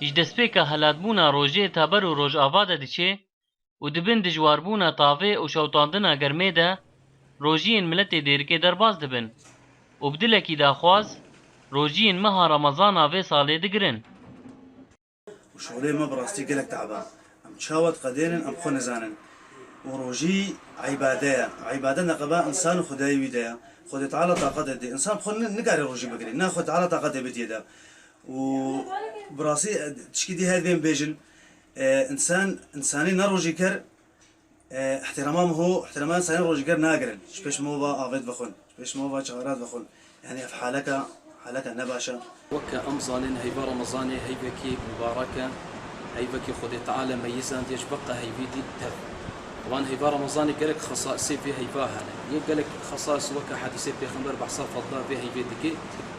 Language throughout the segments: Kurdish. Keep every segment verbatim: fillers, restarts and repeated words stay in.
Ji destpêka helatbûna rojê ta ber û rojava de diçê û di bin dijwarbûna tavê û şewitandina germê de rojiyên miletê Dêrikê derbas dibin û bi dilekî daxwaz rojiyên meha Remezana vê salê digirin. Û şolê me bi rastî gelek taba. Em çawa diqedênin, em xwe nizanin. Û rojî îbade ye. Îbade neqeba însan û Xwedayê wî de ye. Xwedê Teala taqetê dê. Însan bi xwe ni-, nikare rojî bigirê. Na Xwedê Teala taqetê bidiyê de. Û bi rastî, e, tişkî dî her bên bêjin. E, însan, însanê ne rojîker, e, ihtirama miho, ihtirama însanê rojîker nagirin. Ji pêş miho va avê divexwin. Ji pêş miho va çixara divexwin. Yani ev haleka, haleka ne baş e. Weke em zanin heyva Remezanê heyvekî mubarek e. Heyvekî Xwedê Teala meyisandiye ji beqa heyvî dî tev. Wan heyva Remezanê gelek xesaisê vê heyva hene. Yê gelek xesais weke hedîsê Pêxember behsa fedla vê heyvê dike.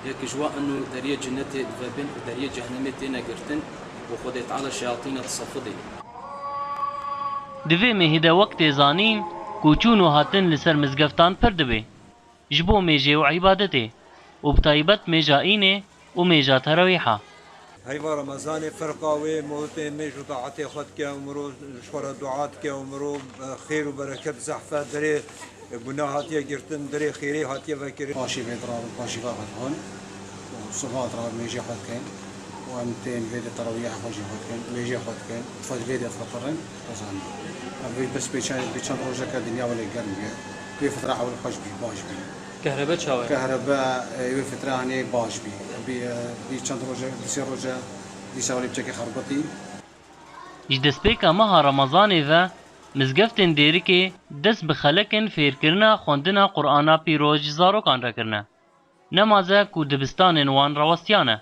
Yek ji wa eno deriyê cinnetê dive bin û deriyê cehennemê têne girtin û Xwedê Teala şeyatîna disefidê. Di vê mêhî de wek tê zanîn ku çûn û hatin li ser mizgeftan pir dibe. Ji bo mêjê û îbadetê û bi taybet mêja înê û mêja terawîha. Heyva Remezanê ferqa wê mewtê mêj û taetê xwe dike û mirov ji xwe re dua dike û mirov xêr û bereket zehfe derê guna hatiye girtin, derê xêrê hatiye vekirin. Paşê vê dirabin, paşî va xwe dixwin û siva dirabin mêjê xwe dikin û em tên vê de terawîha xwe jî xwe dikin, mêjê xwe dikin, xwe di vê de difitirin, dizanî. Ev vê bes pê çend, pê çend rojeke dinya welê germ bûye. Vê fitra ewil xweş bî, baş bî. Kehrebe çawa ye? Kehrebe, e, wê fitrehanê baş bî. Bî, e, bî çend roje, dîsê roje, dîsa welê biçekê xerbetî. Ji destpêka meha Remezanê ve mizgeftên Dêrikê dest bi xelekên fêrkirina xwendina Qur'ana Pîroz ji zarokan re kirine. Nemaze ku dibistanên wan rawestiyane.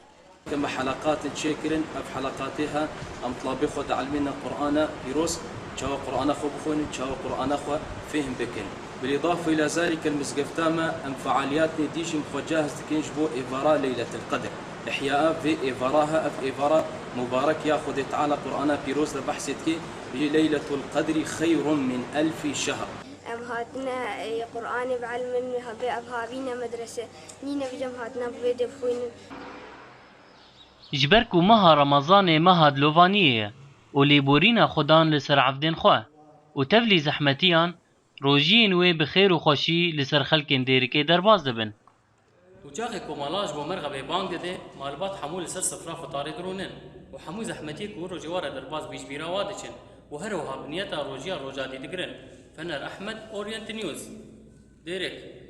Keme heleqatin çêkirin, ev heleqatê he, em tilabê xwe dielmîne Qur'ana pîroz, çawa Qur'ana xwe bixwînin, çawa Qur'ana xwe fêhm bikin. Bilîdafe îla zalîke li mizgefta me em fealiyatnê dî jî em xwe cahiz dikin ji bo êvara Leyletil Qedr. Ihyaa vê êvara he, ev êvara mubarek ya Xwedê Teala Qur'ana pîroz de behsê dike, bêjî Leyletul Qedrî xeyrun min elfî şehr. Em hatine Qur'anê bielmin, vê ev havîne medrese. Nîne vêca em hatina bi vê dê bixwînin. Ji ber ku meha Remezanê meha dilovaniyê ye û lêborîna Xudan li ser evdên xwe û tevlî zehmetiyan, rojiyên wê bi xêr û xweşî li ser xelkên Dêrikê derbas dibin. Û çaxê ku mala ji bo merxebê bang dide, malbat hemû li ser sifra fitarê dirûnin û hemû zehmetiyê ku wî rojê wa re derbas bî ji bîra wa diçin û her wiha bi niyeta rojiya roja dî digirin. Fener Ehmed, Orient News, Dêrek.